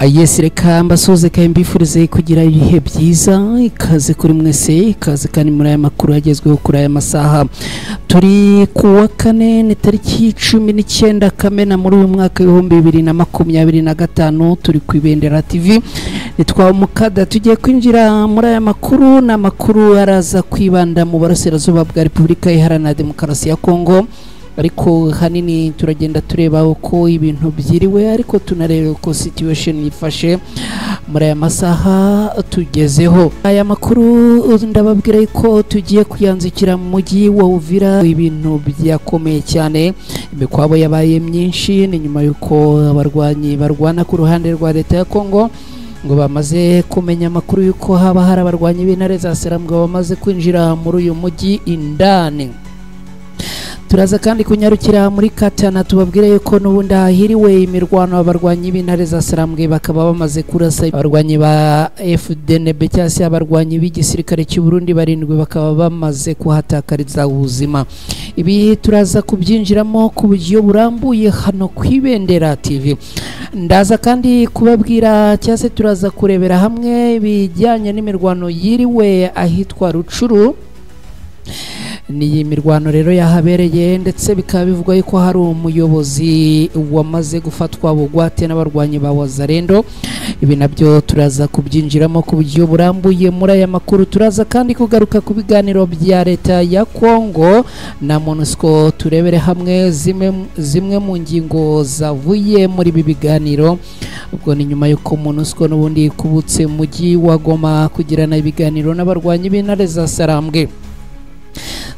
Yes, reka mbasuhuze kandi mbifurize kugira ibihe byiza. Ikaze kuri mwese, ikaze kandi muri aya makuru agezweho kuri aya masaha. Turi ku wa kane, ni tariki 19 Kamena muri uyu mwaka 2025. Turi ku Ibendera TV, nitwa Umukada. Tugiye kwinjira muri aya makuru, ni amakuru araza kwibanda mu burasirazuba bwa Repubulika Iharanira Demokarasi ya Kongo, ariko hanini turagenda tureba uko ibintu byiriwe, ariko tunareba uko situation yifashe muri aya masaha tugezeho. Aya makuru ndababwira ko tugiye kuyanzikira mu mujyi wa Uvira. Ibintu byakomeye cyane, imikwabo yabaye myinshi, ni nyuma y'uko abarwanyi barwana ku ruhande rwa leta ya Kongo ngo bamaze kumenya amakuru y'uko haba hari abarwanyi b'intare za Sarambwe bamaze kwinjira muri uyu mujyi indani. Turaza kandi kunyarukira muri Katana, tubabwire yuko n'ubundi hahiriwe imirwano, abarwanyi b'intare za Sarambwe bakaba bamaze kurasa abarwanyi ba FDNB cyangwa se abarwanyi b'igisirikare cy'u Burundi 7 bakaba bamaze kuhatakariza ubuzima. Ibi turaza kubyinjiramo ku buryo burambuye hano ku Ibendera TV. Ndaza kandi kubabwira cyangwa se turaza kurebera hamwe ibijyanye n'imirwano yiriwe ahitwa Rucuru. Ni imirwano rero yahabereye, ndetse bikaba bivugwa yuko hari umuyobozi wamaze gufatwa bugwate n'abarwanyi ba Wazalendo. Ibi nabyo turaza kubyinjiramo ku buryo burambuye muri aya makuru. Turaza kandi kugaruka ku biganiro bya leta ya Kongo na MONUSCO, turebere hamwe zimwe mu ngingo zavuye muri ibi biganiro. Ubwo ni nyuma y'uko MONUSCO n'ubundi kubutse mujyi wa Goma kugirana ibiganiro n'abarwanyi b'intare za Sarambwe.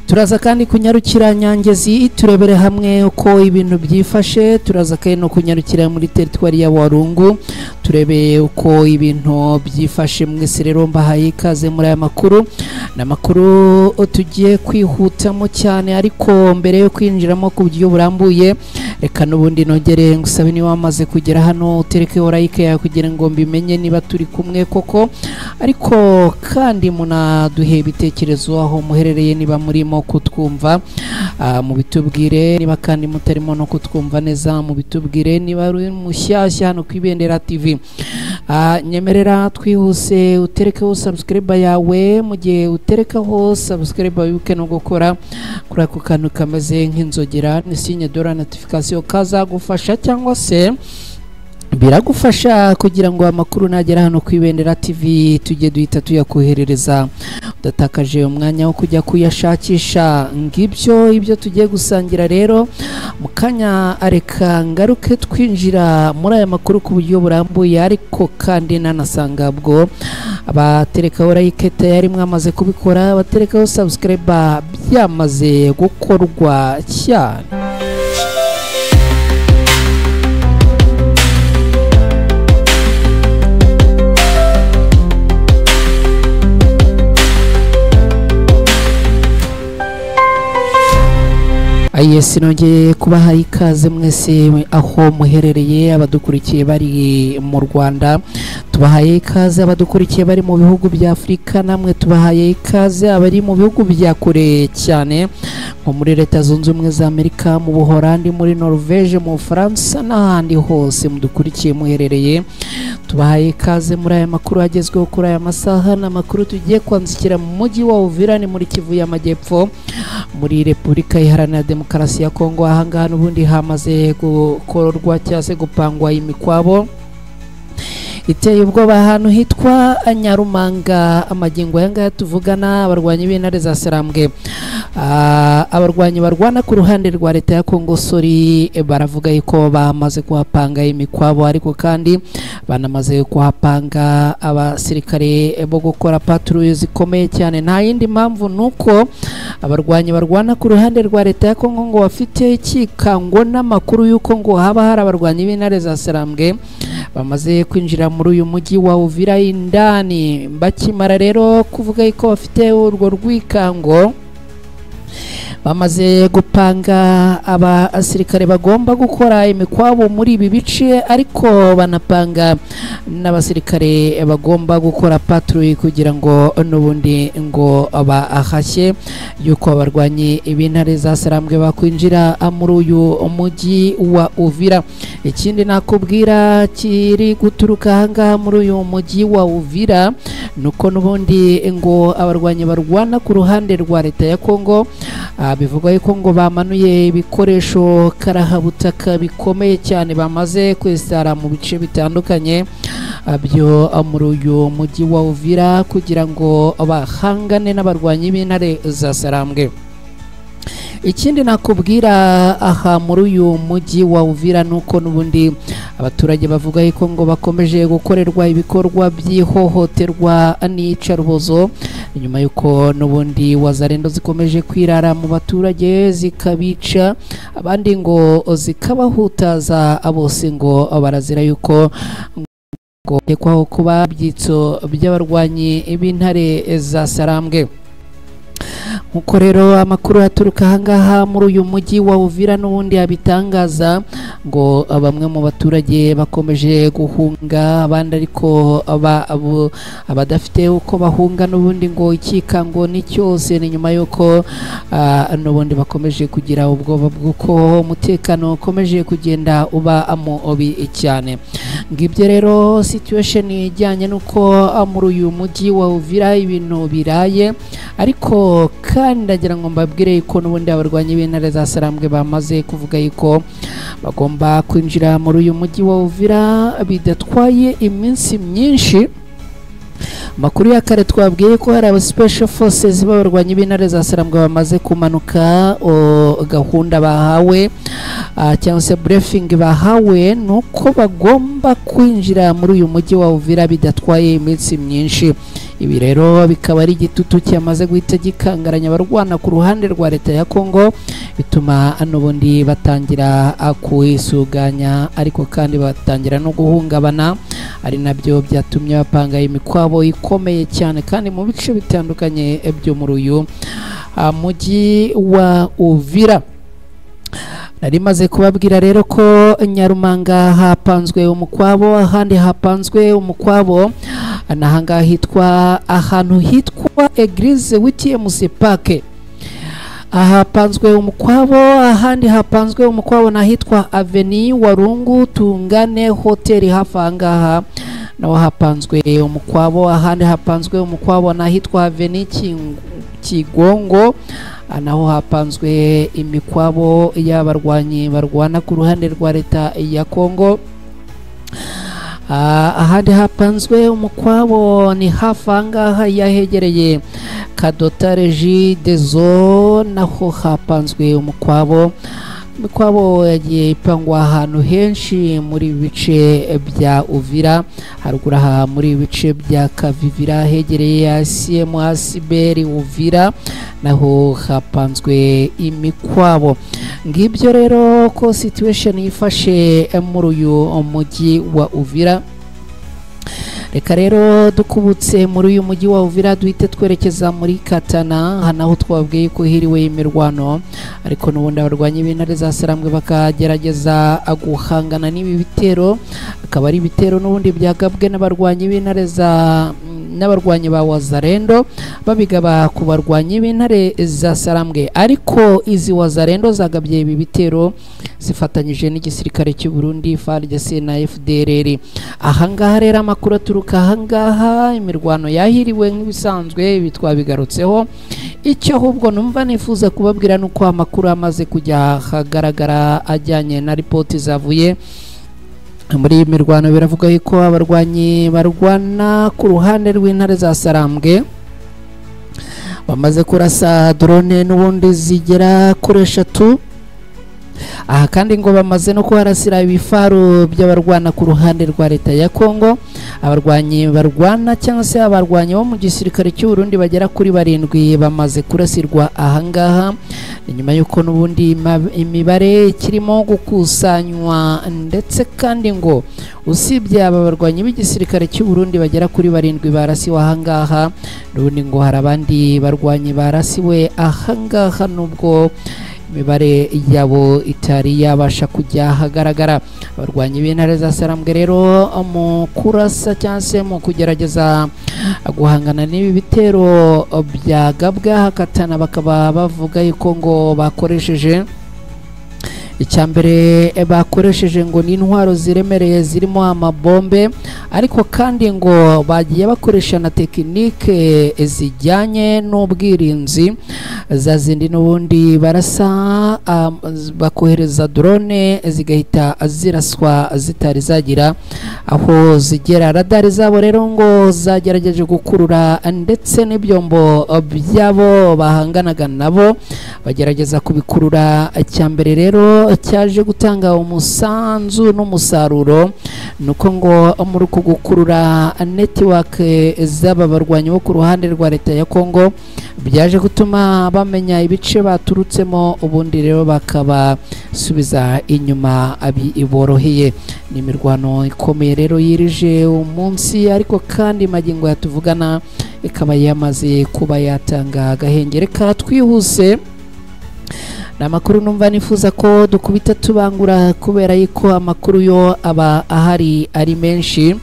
Turaza kandi kunyarukira Nyangezi, turebere hamwe uko ibintu byifashe. Turaza kandi no kunyarukira muri teritwari ya Warungu, turebe uko ibintu byifashe. Mwese rero mbahaye ikaze muri aya makuru. Ni amakuru tugiye kwihutamo cyane, ariko mbere yo kwinjiramo ku buryo burambuye, reka n'ubundi nongere ngusabe niba wamaze kugera hano uterekeho like yawe kugira ngo mbimenye niba turi kumwe koko, ariko kandi munaduhe ibitekerezo aho muherereye niba murimo kutwumva, mubitubwire. Niba kandi mutarimo no kutwumva neza mubitubwire. Niba uri mushyashya hano ku Ibendera TV, nyemerera twihuse uterekeho subscribe yawe. Mu gihe uterekaho subscribe wibuke no gukora kuri ako kantu kameze nk'inzogera, ni signe de la notification, kazagufasha cyangwa se biragufasha kugira ngo amakuru nagera hano ku Ibendera TV tujye duhita tuyakoherereza udatakaje umwanya wo kujya kuyashakisha. Ngibyo ibyo tugiye gusangira rero mu kanya. Areka ngaruke twinjira muri aya makuru ku buryo burambuye, ariko kandi nanasanga bwo abaterekaho like tayari mwamaze kubikora, abaterekaho subscribe byamaze gukorwa cyane. Yes, nongeye kubaha ikaze mwese aho muherereye, abadukurikiye bari mu Rwanda tubahaye ikaze, abadukurikiye bari mu bihugu bya Afurika namwe tubahaye ikaze, abari mu bihugu bya kure cyane nko muri Leta Zunze Ubumwe za Amerika, mu Buholandi, muri Norvege, mu Bufaransa n'ahandi hose mudukurikiye muherereye, tubahaye ikaze muri aya makuru agezweho kuri aya masaha. Ni amakuru tugiye kwanzikira mu mujyi wa Uvira, ni muri Kivu y'Amajyepfo, muri Repubulika Iharanira Demokarasi ya Kongo. Ahangaha n'ubundi hamaze gukorwa cyangwa se gupangwa imikwabo iteye ubwoba ahantu hitwa Nyarumanga. Amagingo aya ngaya tuvugana, abarwanyi b'intare za Sarambwe, abarwanyi barwana ku ruhande rwa leta ya Kongo sori, baravuga yuko bamaze kuhapanga imikwabo, ariko kandi banamaze kuhapanga abasirikare bo gukora patrouille zikomeye cyane. Nta yindi mpamvu nuko abarwanyi barwana ku ruhande rwa leta ya Kongo ngo bafite ikikango n'amakuru yuko ngo haba hari abarwanyi b'intare za Sarambwe bamaze kwinjira muri uyu mujyi wa Uvira indani. Bakimara rero kuvuga yuko bafite urwo rwikango, bamaze gupanga abasirikare bagomba gukora imikwabo muri ibi bice, ariko banapanga n'abasirikare bagomba gukora patrouille kugira ngo n'ubundi ngo bahashye yuko abarwanyi b'intare za Sarambwe bakwinjira muri uyu mujyi wa Uvira. Ikindi nakubwira kiri guturuka ahangaha muri uyu mujyi wa Uvira nuko n'ubundi ngo abarwanyi barwana ku ruhande rwa leta ya Kongo bivugwa yuko ngo bamanuye ibikoresho karahabutaka bikomeye cyane bamaze kwesara mu bice bitandukanye byo muri uyu mujyi wa Uvira kugira ngo bahangane n'abarwanyi b'intare za Sarambwe. Ikindi nakubwira aha muri uyu mujyi wa Uvira nuko n'ubundi abaturage bavuga yuko ngo bakomeje gukorerwa ibikorwa by'ihohoterwa n'iyicarubozo nyuma yuko n'ubundi wazarendo zikomeje kwirara mu baturage zikabica, abandi ngo zikabahutaza, bose ngo barazira yuko ngo bakekwaho kuba ibyitso by'abarwanyi b'intare za Sarambwe. Nkuko rero amakuru aturuka ahangaha muri uyu mujyi wa Uvira n'ubundi abitangaza ngo bamwe mu baturage bakomeje guhunga, abandi ariko abadafite uko bahunga n'ubundi ngo ikikango ni cyose, ni nyuma yuko n'ubundi bakomeje kugira ubwoba bw'uko umutekano ukomeje kugenda uba mubi cyane. Ngibyo rero situation ijyanye n'uko muri uyu mujyi wa Uvira ibintu biraye, ariko kandi ndagira ngo mbabwire yuko n'ubundi abarwanyi b'intare za Sarambwe bamaze kuvuga yuko bagomba kwinjira muri uyu mujyi wa Uvira bidatwaye iminsi myinshi. Makuru ya kare twabwiye ko hari aba special forces b'abarwanyi b'intare za Sarambwe bamaze kumanuka. Gahunda bahawe cyangwa se briefing bahawe nuko bagomba kwinjira muri uyu mujyi wa Uvira bidatwaye iminsi myinshi. Ibi rero bikaba ari igitutu cyamaze guhita gikangaranya abarwana ku ruhande rwa leta ya Kongo, bituma n'ubundi batangira kwisuganya, ariko kandi batangira no guhungabana, ari nabyo byatumye bapanga imikwabo ikomeye cyane kandi mu bice bitandukanye byo muri uyu mujyi wa Uvira. Nari maze kubabwira rero ko Nyarumanga hapanzwe umukwabo, ahandi hapanzwe umukwabo nahangaha hitwa ahantu hitwa Eglise WTMC Park, ahapanzwe umukwabo. Ahandi hapanzwe umukwabo nahitwa Avenue Warungu Tungane Hotel, hafi ahangaha naho hapanzwe umukwabo. Ahandi hapanzwe umukwabo nahitwa Avenue Kigongo, naho hapanzwe imikwabo y'abarwanyi barwana ku ruhande rwa leta ya Kongo. Ahandi hapanzwe umukwabo ni hafi ahangaha yahegereye Kadota Regideso, naho hapanzwe umukwabo. Imikwabo yagiye ipangwa ahantu henshi muri bice bya Uvira, haruguru aha muri bice bya Kavivira hegereye ACM Asiberi Uvira, naho hapanzwe imikwabo. Ngibyo rero ko situation yifashe muri uyu mujyi wa Uvira. Reka rero dukubutse muri uyu mujyi wa Uvira duhite twerekeza muri Katana, naho twabwiye ko hiriwe imirwano, ariko n'ubundi abarwanyi b'intare za Sarambwe bakagerageza guhangana n'ibi bitero, akaba ari ibitero n'ubundi byagabwe n'abarwanyi b'intare za n'abarwanyi ba Wazarendo babigaba ku barwanyi b'intare za Sarambwe. Ariko izi Wazarendo zagabye ibi bitero zifatanyije n'igisirikare cy'u Burundi FARDC na FDLR. Ahangaha rero amakuru aturuka ahangaha imirwano yahiriwe nk'ibisanzwe, ibi twabigarutseho. Icyo ahubwo numva nifuza kubabwira nuko amakuru amaze kujya hagaragara ajyanye na ripoti zavuye muri iyi mirwano, biravuga yuko abarwanyi barwana ku ruhande rw'intare za Sarambwe bamaze kurasa drone n'ubundi zigera kuri 3. Aha kandi ngo bamaze no kuharasira ibifaru by'abarwana ku ruhande rwa leta ya Kongo. Abarwanyi barwana cyangwa se abarwanyi bo mu gisirikare cy'u Burundi bagera kuri 7 bamaze kurasirwa ahangaha, nyuma yuko n'ubundi imibare kirimo gukusanywa, ndetse kandi ngo usibye aba barwanyi b'igisirikare cy'u Burundi bagera kuri 7 barasiwe ahangaha, n'ubundi ngo hari abandi barwanyi barasiwe ahangaha nubwo imibare yabo itari yabasha kujya ahagaragara. Abarwanyi b'intare za Sarambwe rero mu kurasa cyangwa se mu kugerageza guhangana n'ibi bitero byagabwa Katana, bakaba bavuga yuko ngo bakoresheje Icya mbere bakoresheje ngo ni intwaro ziremereye zirimo amabombe, ariko kandi ngo bagiye bakoresha na tekinike zijyanye n'ubwirinzi za zindi n'ubundi barasa, bakohereza drone zigahita ziraswa zitari zagira aho zigera. Radari zabo rero ngo zagerageje gukurura ndetse n'ibyombo byabo bahanganaga nabo bagerageza kubikurura. Icya mbere rero cyaje gutanga umusanzu n'umusaruro nuko ngo muri uku gukurura network z'aba barwanyi bo ku ruhande rwa leta ya Kongo byaje gutuma bamenya ibice baturutsemo, ubundi rero bakabasubiza inyuma biboroheye. Ni imirwano ikomeye rero yirije umunsi, ariko kandi magingo yatuvugana ikaba yamaze kuba yatanga agahengere. Twihuse ni amakuru numva nifuza ko dukubita tubangura kubera yuko amakuru yo aba ahari ari menshi.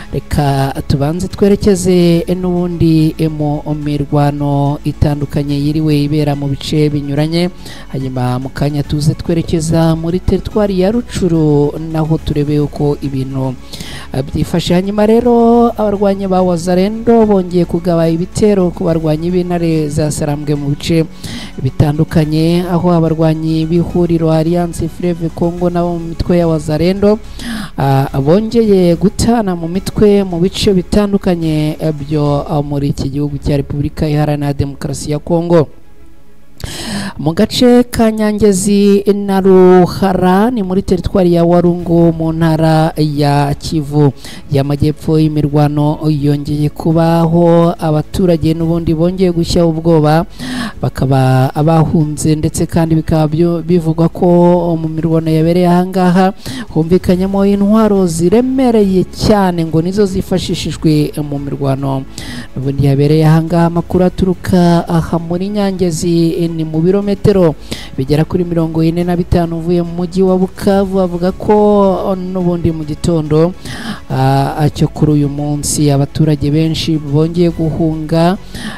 Reka tubanze twerekeze n'ubundi mu mirwano itandukanye yiriwe ibera mu bice binyuranye, hanyuma mu kanya tuze twerekeza muri teritwari ya Rucuru naho turebe uko ibintu byifashe. Hanyuma rero abarwanyi ba Wazalendo bongeye kugaba ibitero ku barwanyi b'intare za Sarambwe mu bice bitandukanye, aho abarwanyi b'ihuriro Alliance Fleuve Congo nabo mu mitwe ya Wazalendo bongeye gutana mu mitwe mu bice bitandukanye byo muri iki gihugu cya Repubulika Iharanira Demokarasi ya Kongo. Mu gace ka Nyangezi na Ruhara ni muri teritwari ya Warungu mu ntara ya Kivu y'Amajyepfo, imirwano yongeye kubaho, abaturage n'ubundi bongeye gushya ubwoba bakaba abahunze, ndetse kandi bikaba bivugwa ko mu mirwano yabereye ahangaha humvikanyemo intwaro ziremereye cyane ngo nizo zifashishijwe mu mirwano n'ubundi yabereye ahangaha. Amakuru aturuka aha muri Nyangezi ni mu birometero bigera kuri 45 uvuye mu mujyi wa Bukavu, avuga ko n'ubundi mu gitondo cyo kuri uyu munsi abaturage benshi bongeye guhunga,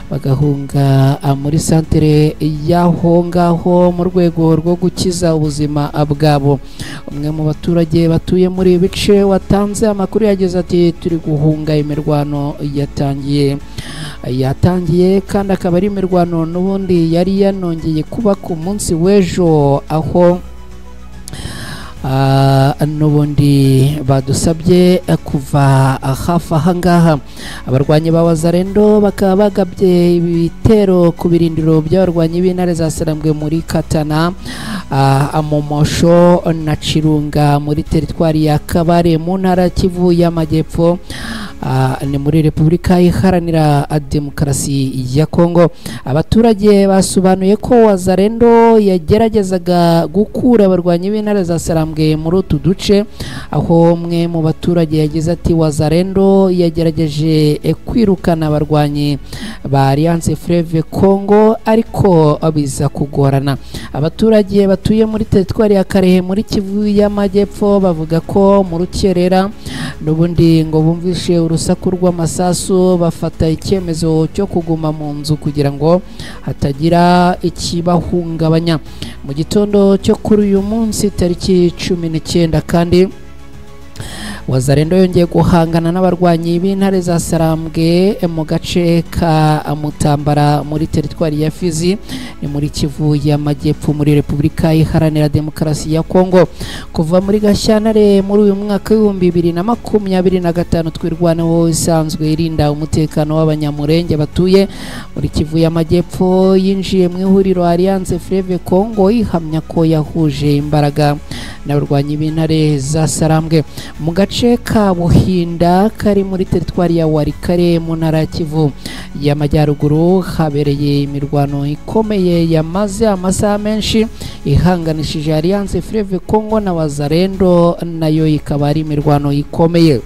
bagahunga muri santere y'aho ngaho mu rwego rwo gukiza ubuzima bwabo. Umwe mu baturage batuye muri ibi bice watanze amakuru yagize ati turi guhunga imirwano yatangiye kandi akaba ari imirwano n'ubundi yari yanongeye kuba ku munsi w'ejo, aho n'ubundi badusabye kuva hafi aha ngaha. Abarwanyi ba Wazalendo bakaba bagabye ibitero ku birindiro by'abarwanyi b'intare za Sarambwe muri Katana, Amomosho na Chirunga muri teritwari ya Kabare mu ntara Kivu y'Amajyepfo, ni muri Repubulika Iharanira Demokarasi ya Kongo. Abaturage basobanuye ko Wazalendo yageragezaga gukura abarwanyi b'intare za Sarambwe muri utu duce, aho umwe mu baturage yagize ati Wazalendo yagerageje kwirukana abarwanyi ba Alliance Fleuve Congo ariko biza kugorana. Abaturage batuye muri teritwari ya Karehe muri Kivu y'Amajyepfo bavuga ko mu rukerera n'ubundi ngo bumvishe urusaku rw'amasasu, bafata icyemezo cyo kuguma mu nzu kugira ngo hatagira ikibahungabanya. Mu gitondo cyo kuri uyu munsi tariki 19 kandi Wazalendo yongeye guhangana n'abarwanyi b'intare za Sarambwe mu gace ka Mutambara muri teritwari ya Fizi ni muri Kivu y'Amajyepfo muri Repubulika Iharanira Demokarasi ya Kongo. Kuva muri Gashyantare muri uyu mwaka 2025 twirwaneho isanzwe irinda umutekano w'abanyamurenge batuye muri Kivu y'Amajyepfo yinjiye mu ihuriro Alliance Fleuve Congo ihamya ko yahuje imbaraga n'abarwanyi b'intare za Sarambwe. Mu gace ka Buhinda kari muri teritwari ya Warikare mu ntara ya Kivu y'Amajyaruguru habereye imirwano ikomeye yamaze amasaha menshi ihanganishije Alliance Fleuve Congo na Wazalendo, nayo ikaba ari imirwano ikomeye.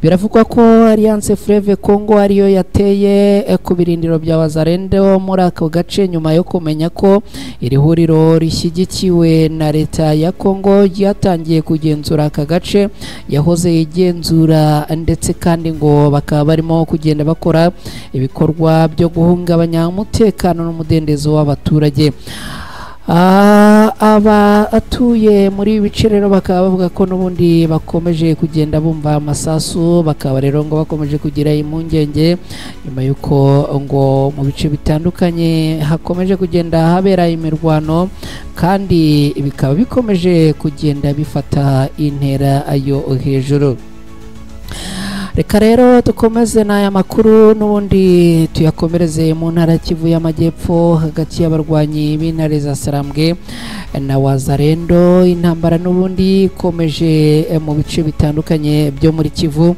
Biravugwa ko Alliance Fleuve Congo ariyo yateye ku birindiro bya Wazalendo muri ako gace nyuma yo kumenya ko iri huriro rishyigikiwe na leta ya Congo ryatangiye kugenzura aka gace yahoze igenzura, ndetse kandi ngo bakaba barimo kugenda bakora ibikorwa byo guhungabanya umutekano n'umudendezo w'abaturage. Abatuye muri ibi bice rero bakaba bavuga ko n'ubundi bakomeje kugenda bumva amasasu, bakaba rero ngo bakomeje kugira impungenge nyuma y'uko ngo mu bice bitandukanye hakomeje kugenda habera imirwano, kandi bikaba bikomeje kugenda bifata intera yo hejuru. Reka rero dukomeze n'aya makuru n'ubundi tuyakomereze mu ntara Kivu y'Amajyepfo hagati y'abarwanyi b'intare za Sarambwe na Wazalendo. Intambara n'ubundi ikomeje mu bice bitandukanye byo muri Kivu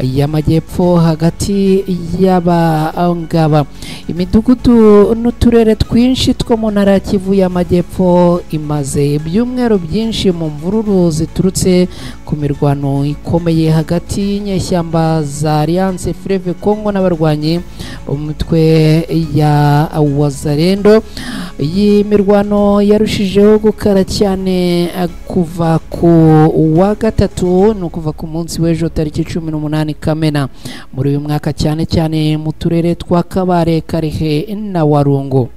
y'Amajyepfo hagati y'abangaba. Imidugudu n'uturere twinshi two mu ntara ya Kivu y'Amajyepfo imaze ibyumweru byinshi mu mvururu ziturutse ku mirwano ikomeye hagati y'inyeshyamba za Alliance Fleuve Congo n'abarwanyi mu mitwe ya Wazalendo. Iyi mirwano yarushijeho gukara cyane kuva ku wa gatatu, ni ukuva ku munsi w'ejo tariki 18 Kamena muri uyu mwaka, cyane cyane mu turere twa Kabare, Karehe na Warungu.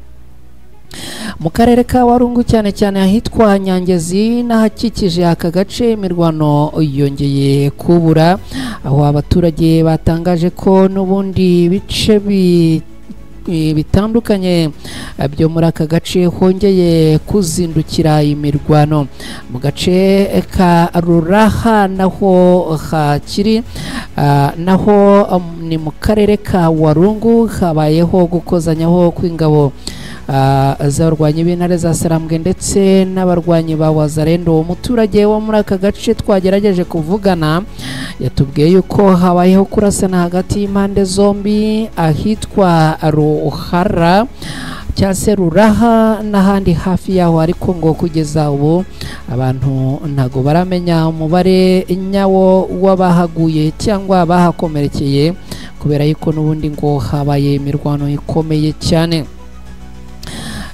Mu karere ka Warungu cyane cyane ahitwa Nyangezi n'ahakikije aka gace, imirwano yongeye kubura, aho abaturage batangaje ko n'ubundi bice bitandukanye byo muri aka gace hongeye kuzindukira imirwano. Mu gace ka Ruraha naho hakiri naho ni mu karere ka Warungu habayeho gukozanyaho kw'ingabo z'abarwanyi b'intare za Sarambwe ndetse n'abarwanyi ba Wazalendo. Umuturage wo muri aka gace twagerageje kuvugana yatubwiye yuko habayeho kurasana hagati y'impande zombi ahitwa Ruhara cyangwa se Ruraha n'ahandi hafi yaho, ariko ngo kugeza ubu abantu ntago baramenya umubare nyawo w'abahaguye cyangwa abahakomerekeye, kubera yuko n'ubundi ngo habaye imirwano ikomeye cyane.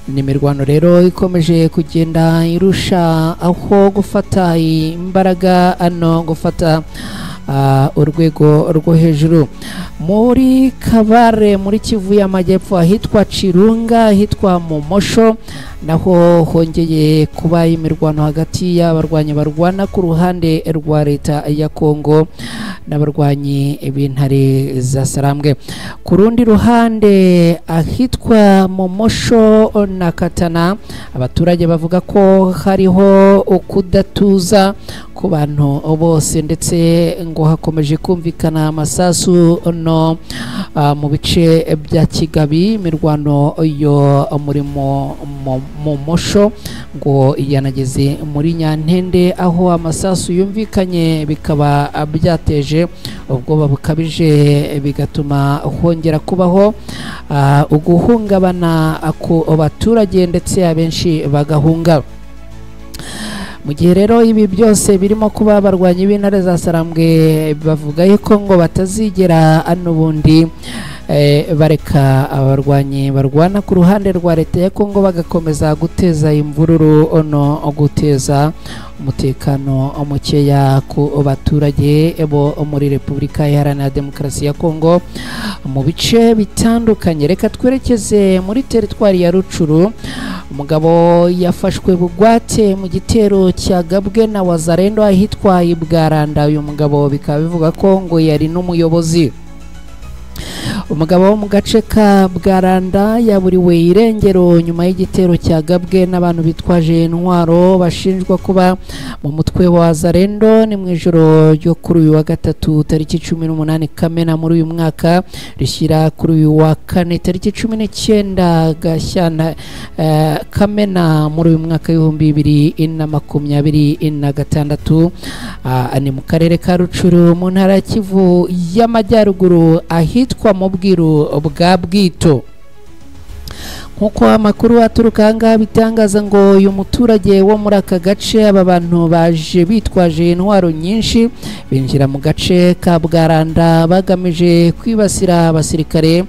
Ni imirwano rero ikomeje kugenda irusha aho gufata imbaraga ano gufata urwego rwo hejuru. Muri Kabare muri Kivu y'Amajyepfo ahitwa Chirunga, ahitwa Momosho naho hongeye kuba imirwano hagati y'abarwanyi barwana ku ruhande rwa leta ya Kongo n'abarwanyi b'intare za Sarambwe. Ku rundi ruhande ahitwa Momosho na Katana, abaturage bavuga ko hariho ukudatuza ku bantu bose, ndetse ngo hakomeje kumvikana amasasu no mu bice bya Kigabi. Imirwano yo muri Momosho ngo yanageze muri Nyantende, aho amasasu yumvikanye bikaba byateje ubwoba bukabije, bigatuma hongera kubaho uguhungabana ku baturage ndetse abenshi bagahunga. Mu gihe rero ibi byose birimo kuba, abarwanyi b'intare za Sarambwe bavuga yuko ngo batazigera n'ubundi bareka abarwanyi barwana ku ruhande rwa leta ya Kongo bagakomeza guteza imvururu no guteza umutekano mukeya ku baturage bo muri Repubulika Iharanira Demokarasi ya Kongo mu bice bitandukanye. Reka twerekeze muri teritwari ya Rucuru. Umugabo yafashwe bugwate mu gitero cyagabwe na Wazalendo ahitwa Ibwaranda. Uyu mugabo bikaba bivuga ko ngo yari n'umuyobozi. Umugabo wo mu gace ka Bwaranda yaburiwe irengero nyuma y'igitero cyagabwe n'abantu bitwaje intwaro bashinjwa kuba mu mutwe wa Wazalendo. Ni mu ijoro ryo kuri uyu wa gatatu tariki 18 Kamena muri uyu mwaka rishyira kuri uyu wa kane tariki 19 Gashyantare Kamena muri uyu mwaka 2026, ni mu karere ka Rucuru mu ntara ya Kivu y'Amajyaruguru ahitwa mu bwiru bwa Bwito. Nkuko amakuru aturuka ahangaha bitangaza, ngo uyu muturage wo muri aka gace, aba bantu baje bitwaje intwaro nyinshi binjira mu gace ka Bwaranda bagamije kwibasira abasirikare,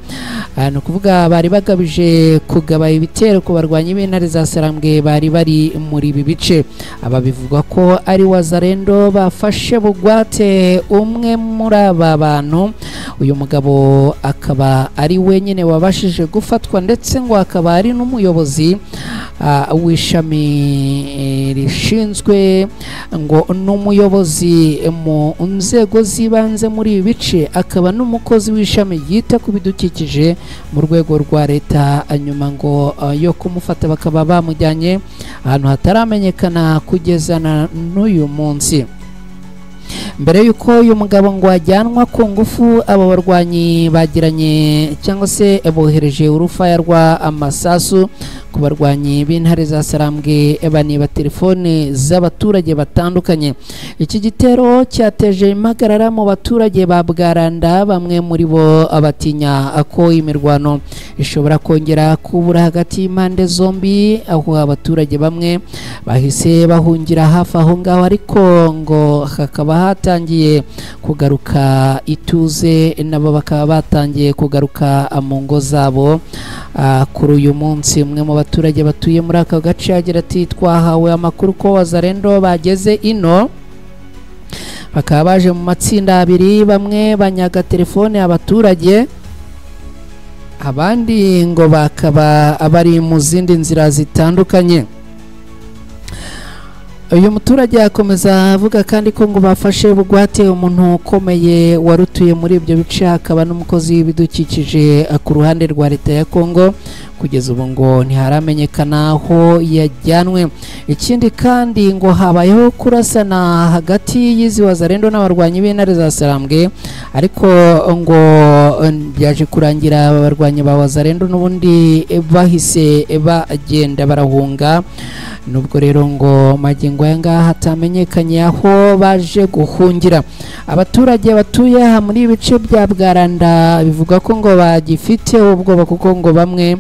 ni ukuvuga bari bagamije kugaba ibitero ku barwanyi b'intare za Sarambwe bari bari muri ibi bice. Aba bivugwa ko ari Wazalendo bafashe bugwate umwe muri aba bantu, uyu mugabo akaba ari wenyine wabashije gufatwa, ndetse ngo akaba ari n'umuyobozi w'ishami rishinzwe ngo n'umuyobozi mu nzego z'ibanze muri ibi bice, akaba n'umukozi w'ishami ryita ku bidukikije mu rwego rwa leta. Nyuma ngo yo kumufata bakaba bamujyanye ahantu hataramenyekana kugeza na n'uyu munsi. Mbere y'uko uyu mugabo ngo ajyanwa ku ngufu, abo barwanyi bagiranye cyangwa se bohereje urufaya rwa amasasu ku barwanyi b'intare za Sarambwe, baniba telefone z'abaturage batandukanye. Iki gitero cyateje impagarara mu baturage ba Bwaranda, bamwe muri bo batinya ko imirwano ishobora kongera kubura hagati y'impande zombi, aho abaturage bamwe bahise bahungira hafi aho ngaho, ariko ngo hakaba hatangiye kugaruka ituze, nabo bakaba batangiye kugaruka mu ngo zabo kuri uyu munsi. Umwe mu baturage batuye muri aka gace agira ati: "Twahawe amakuru ko Wazalendo bageze ino, bakaba baje mu matsinda abiri, bamwe banyaga telefone abaturage, abandi ngo bakaba bari mu zindi nzira zitandukanye." Uyu muturage akomeza avuga kandi ko ngo bafashe bugwate umuntu ukomeye warutuye muri ibyo bice, akaba n'umukozi w'ibidukikije ku ruhande rwa leta ya Kongo. Kugeza ubu ngo ntiharamenyekana aho yajyanwe. Ikindi kandi ngo habayeho kurasana hagati y'izi Wazalendo n'abarwanyi b'intare za Sarambwe, ariko ngo byaje kurangira abarwanyi ba Wazalendo n'ubundi bahise bagenda barahunga, nubwo rero ngo magingo aya ngaha hatamenyekanye aho baje guhungira. Abaturage batuye aha muri ibice bya Bwaranda bivuga ko ngo bagifite ubwoba, kuko ngo bamwe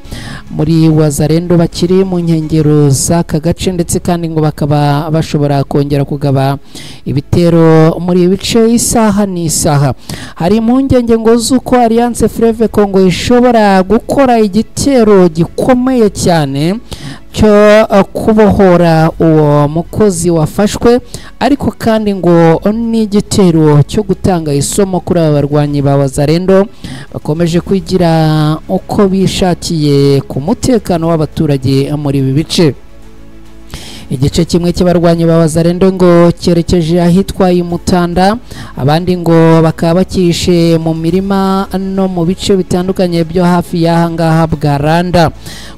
muri Wazalendo bakiri mu nkengero z'aka gace, ndetse kandi ngo bakaba bashobora kongera kugaba ibitero muri ibi bice isaha n'isaha. Hari impungenge ngo z'uko Alliance Fleuve Congo ishobora gukora igitero gikomeye cyane cyo kubohora uwo mukozi wafashwe, ariko kandi ngo n'igitero cyo gutanga isomo kuri aba barwanyi ba Wazalendo bakomeje kwigira uko bishakiye ku mutekano w'abaturage muri ibi bice. Igice kimwe cy'abarwanyi ba Wazalendo ngo cyerekeje ahitwa Imutanda, abandi ngo bakaba bakishe mu mirima no mu bice bitandukanye byo hafi y'aha ngaha Bwaranda.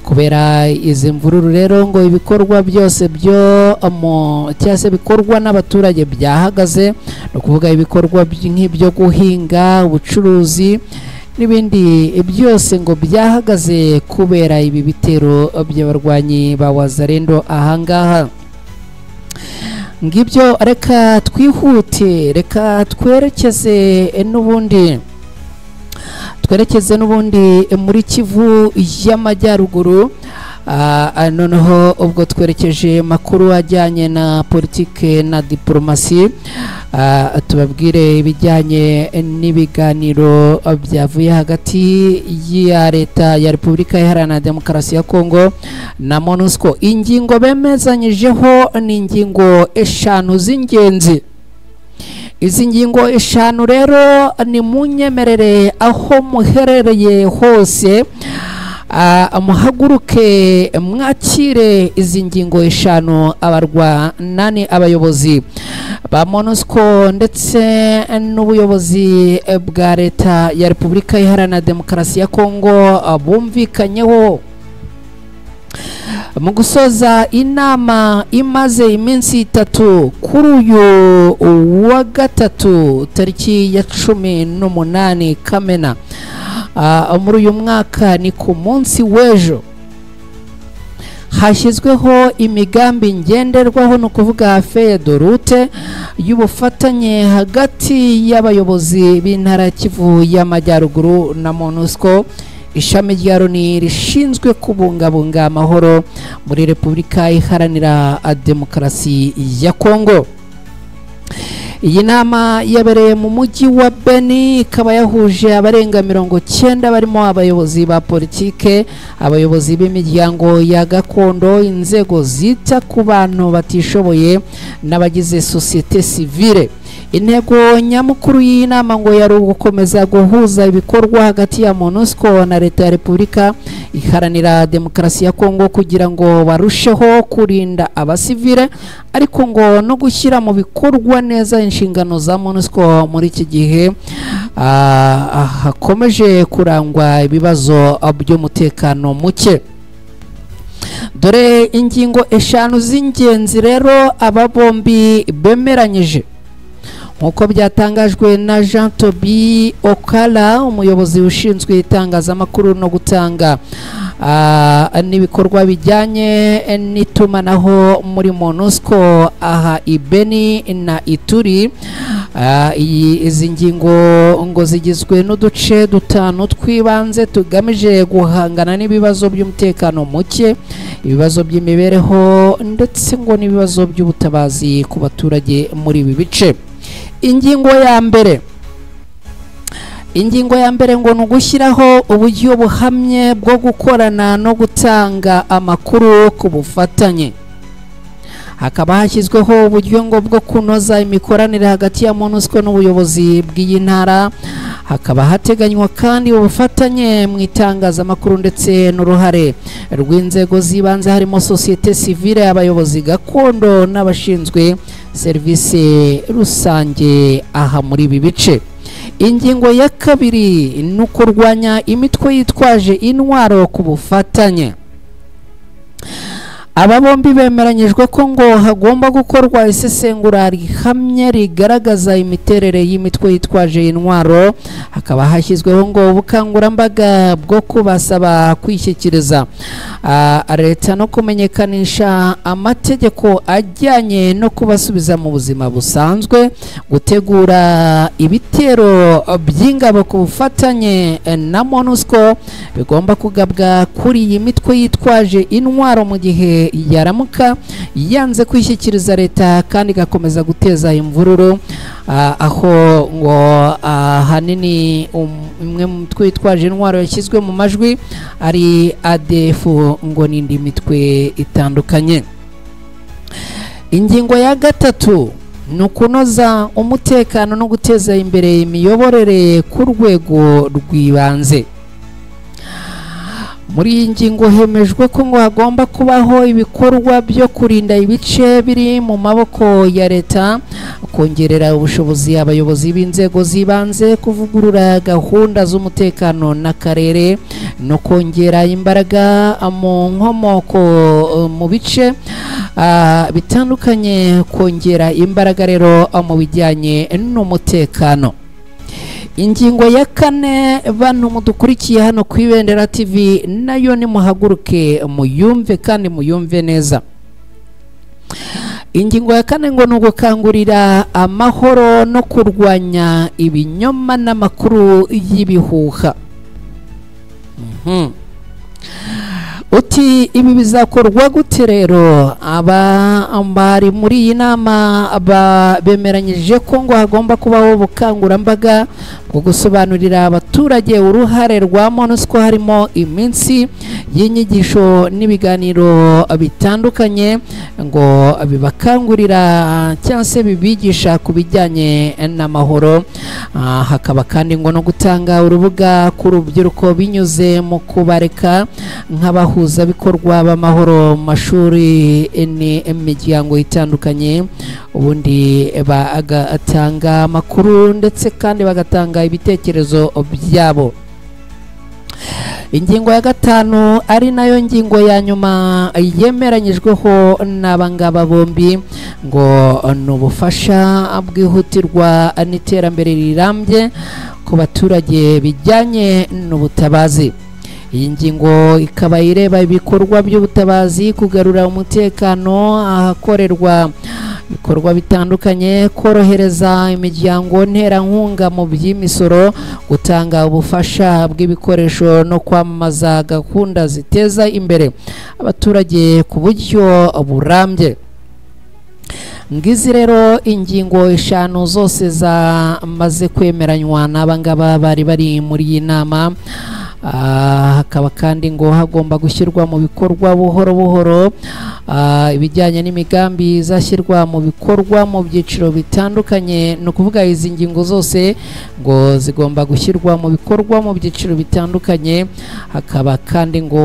Kubera izi mvururu rero ngo ibikorwa byose byo mu cyangwa se bikorwa n'abaturage byahagaze, ni ukuvuga ibikorwa nk'ibyo guhinga, ubucuruzi n'ibindi byose ngo byahagaze kubera ibi bitero by'abarwanyi ba Wazalendo ahangaha. Ngibyo, reka twihute, reka twerekeze n'ubundi muri Kivu y'Amajyaruguru. Noneho ubwo twerekeje makuru ajyanye na politike na diplomasi, tubabwire ibijyanye n'ibiganiro byavuye hagati ya leta ya Repubulika Iharanira Demokarasi ya Kongo na MONUSCO. Ingingo bemezanyijeho ni ingingo 5 z'ingenzi. Izi ngingo 5 rero ni munyemerere, aho muherereye hose muhaguruke mwakire izi ngingo 5 abarwanani abayobozi ba MONUSCO ndetse n'ubuyobozi bwa leta ya Repubulika Iharanira Demokarasi ya Kongo bumvikanyeho mu gusoza inama imaze iminsi 3 kuri uyu wa gatatu tariki ya 18 Kamena muri uyu mwaka. Ni ku munsi w'ejo hashyizweho imigambi ngenderwaho, ni ukuvuga feuille de route y'ubufatanye hagati y'abayobozi b'intara Kivu y'Amajyaruguru na MONUSCO, ishami rya Loni rishinzwe kubungabunga amahoro muri Repubulika Iharanira Demokarasi ya Kongo. Iyi nama yabereye mu mujyi wa Beni, ikaba yahuje abarenga 90 barimo abayobozi ba politike, abayobozi b'imiryango ya gakondo, inzego zita ku bantu batishoboye n'abagize sosiyete sivile. Intego nyamukuru y'iyi nama ngo yari ugukomeza guhuza ibikorwa hagati ya MONUSCO na leta ya Repubulika Iharanira Demokarasi ya Kongo kugira ngo barusheho kurinda abasivile, ariko ngo no gushyira mu bikorwa neza inshingano za MONUSCO muri iki gihe hakomeje kurangwa ibibazo by'umutekano muke. Dore ingingo 5 z'ingenzi rero aba bombi bemeranyije. Nkuko byatangajwe na Jean Toby Okala, umuyobozi ushinzwe itangazamakuru no gutanga n'ibikorwa bijyanye n'itumanaho muri MONUSCO aha Ibeni na Ituri, izi ngingo ngo zigizwe n'uduce 5 twibanze tugamije guhangana n'ibibazo by'umutekano muke, ibibazo by'imibereho ndetse ngo n'ibibazo by'ubutabazi ku baturage muri ibi bice. Ingingo ya mbere ngo ni ugushyiraho uburyo buhamye bwo gukorana no gutanga amakuru ku bufatanye. Hakaba hashyizweho uburyo ngo bwo kunoza imikoranire hagati ya MONUSCO n'ubuyobozi bw'iyi ntara. Hakaba hateganywa kandi ubufatanye mu itangazamakuru ndetse n'uruhare rw'inzego z'ibanze harimo sosiyete sivile, abayobozi gakondo n'abashinzwe serivisi rusange aha muri ibi bice. Ingingo ya kabiri ni ukurwanya imitwe yitwaje intwaro ku bufatanye. Aba bombi bemeranyijwe ko ngo hagomba gukorwa isesengura rihamye rigaragaza imiterere y'imitwe yitwaje intwaro. Hakaba hashyizweho ngo ubukangurambaga bwo kubasaba kwishyikiriza leta no kumenyekanisha amategeko ajyanye no kubasubiza mu buzima busanzwe, gutegura ibitero by'ingabo ku bufatanye na MONUSCO bigomba kugabwa kuri iyi mitwe yitwaje intwaro mu gihe yaramuka yanze kwishyikiriza leta kandi igakomeza guteza imvururu, aho ngo ahanini imwe mu mitwe yitwaje intwaro yashyizwe mu majwi ari ADF ngo n'indi mitwe itandukanye. Ingingo ya gatatu ni ukunoza umutekano no guteza imbere imiyoborere ku rwego rw'ibanze. Muri iyi ngingo hemejwe ko ngo hagomba kubaho ibikorwa byo kurinda ibice biri mu maboko ya leta, kongerera ubushobozi abayobozi b'inzego z'ibanze, kuvugurura gahunda z'umutekano n'akarere, no kongera imbaraga mu nkomoko mu bice bitandukanye, kongera imbaraga rero mu bijyanye n'umutekano. Ingingo ya kane, bantu mudukurikiye hano ku Ibendera TV, nayo ni muhaguruke muyumve kandi muyumve neza. Ingingo ya kane ngo ni ugukangurira amahoro no kurwanya ibinyoma n'amakuru y'ibihuha. Uti ibi bizakorwa gute rero? Aba bari muri iyi nama bemeranyije ko ngo hagomba kubaho ubukangurambaga bwo gusobanurira abaturage uruhare rwa MONUSCO, harimo iminsi y'inyigisho n'ibiganiro bitandukanye ngo bibakangurira cyangwa se bibigisha ku bijyanye n'amahoro. Hakaba kandi ngo no gutanga urubuga ku rubyiruko binyuze mu kubareka nk'abahuzabikorwa b'amahoro mu mashuri n'imiryango itandukanye, ubundi bagatanga amakuru ndetse kandi bagatanga ibitekerezo byabo. Ingingo ya gatanu ari nayo ngingo ya nyuma yemeranyijweho n'abangaba bombi ngo ni ubufasha bwihutirwa n'iterambere rirambye ku baturage bijyanye n'ubutabazi. Iyi ngingo ikaba ireba ibikorwa by'ubutabazi, kugarura umutekano ahakorerwa ibikorwa bitandukanye, korohereza imiryango nterankunga mu by'imisoro, gutanga ubufasha bw'ibikoresho no kwamamaza gahunda ziteza imbere abaturage ku buryo burambye. Ngizi rero ingingo 5 zose zamaze kwemeranywa n'abangaba bari bari muri iyi nama. Hakaba kandi ngo hagomba gushyirwa mu bikorwa buhoro buhoro ibijyanye n'imigambi izashyirwa mu bikorwa mu byiciro bitandukanye. Ni ukuvuga izi ngingo zose ngo zigomba gushyirwa mu bikorwa mu byiciro bitandukanye. Hakaba kandi ngo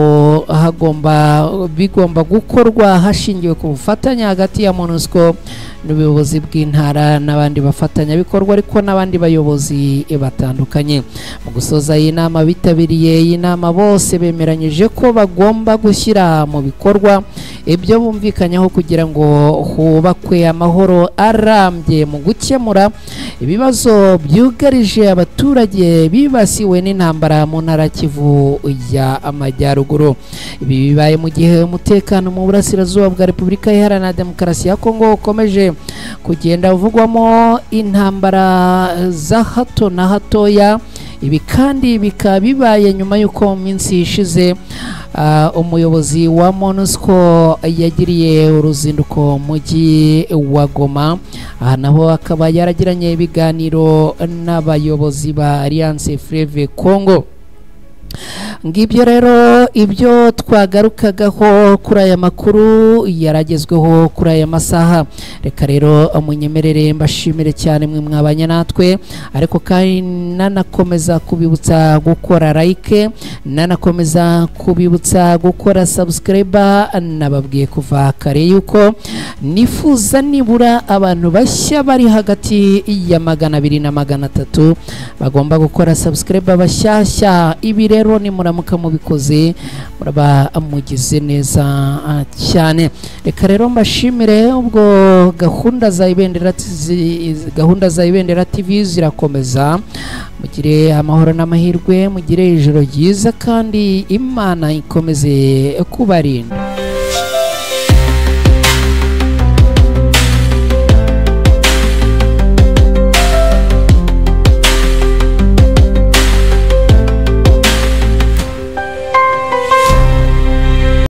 hagomba bigomba gukorwa hashingiwe ku bufatanye hagati ya MONUSCO n'ubuyobozi bw'intara n'abandi bafatanyabikorwa, ariko n'abandi bayobozi batandukanye. Mu gusoza iyi nama, bitabiriye iyi nama bose bemeranyije ko bagomba gushyira mu bikorwa ibyo bumvikanyeho kugira ngo hubakwe amahoro arambye mu gukemura ibibazo byugarije abaturage bibasiwe n'intambara mu ntara Kivu ya Amajyaruguru. Ibi bibaye mu gihe umutekano mu burasirazuba bwa Repubulika Iharanira Demokarasi ya Kongo ukomeje kugenda uvugwamo intambara za hato na hatoya. Ibi kandi bikaba bibaye nyuma y'uko mu minsi ishize umuyobozi wa MONUSCO yagiriye uruzinduko mu mujyi wa Goma. Aha naho akaba yaragiranye ibiganiro n'abayobozi ba Alliance Fleuve Congo. Ngibyo rero ibyo twagarukagaho kuri aya makuru yaragezweho kuri aya masaha. Reka rero munyemerere mbashimire cyane mwe mwabanye natwe, ariko kandi nanakomeza kubibutsa gukora like, nanakomeza kubibutsa gukora subscribe. Nababwiye kuva kare yuko nifuza nibura abantu bashya bari hagati ya 200 na 300 bagomba gukora subscribe bashyashya. Ibi rero ni muramuka mubikoze muraba mugize neza cyane. Reka rero mbashimire. Ubwo gahunda za Ibendera TV zirakomeza. Mugire amahoro n'amahirwe, mugire ijoro ryiza, kandi Imana ikomeze kubarinda.